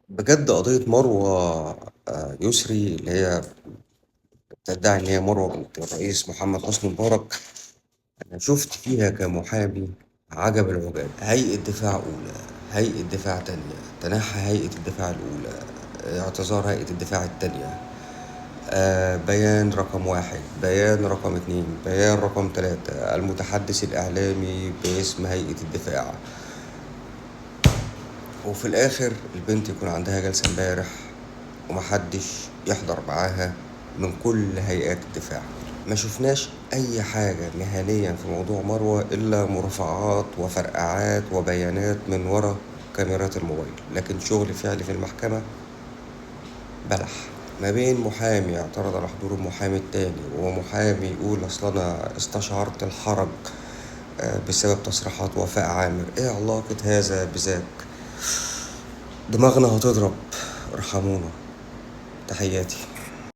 بجد قضية مروة يسري اللي هي بتدعي إن هي مروة بنت الرئيس محمد حسني مبارك، أنا شفت فيها كمحامي عجب العجاب. هيئة دفاع أولى، هيئة دفاع تانية، تنحى هيئة الدفاع الأولى، اعتذار هيئة الدفاع التانية، بيان رقم 1، بيان رقم 2، بيان رقم 3، المتحدث الإعلامي باسم هيئة الدفاع. وفي الآخر البنت يكون عندها جلسة امبارح ومحدش يحضر معاها من كل هيئات الدفاع. ما شفناش أي حاجة مهنيا في موضوع مروة إلا مرافعات وفرقعات وبيانات من ورا كاميرات الموبايل، لكن شغل فعلي في المحكمة بلح. ما بين محامي اعترض على حضور المحامي التاني، ومحامي يقول أصل أنا استشعرت الحرج بسبب تصريحات وفاء عامر. إيه علاقة هذا بذاك؟ دماغنا هتضرب، ارحمونا. تحياتي.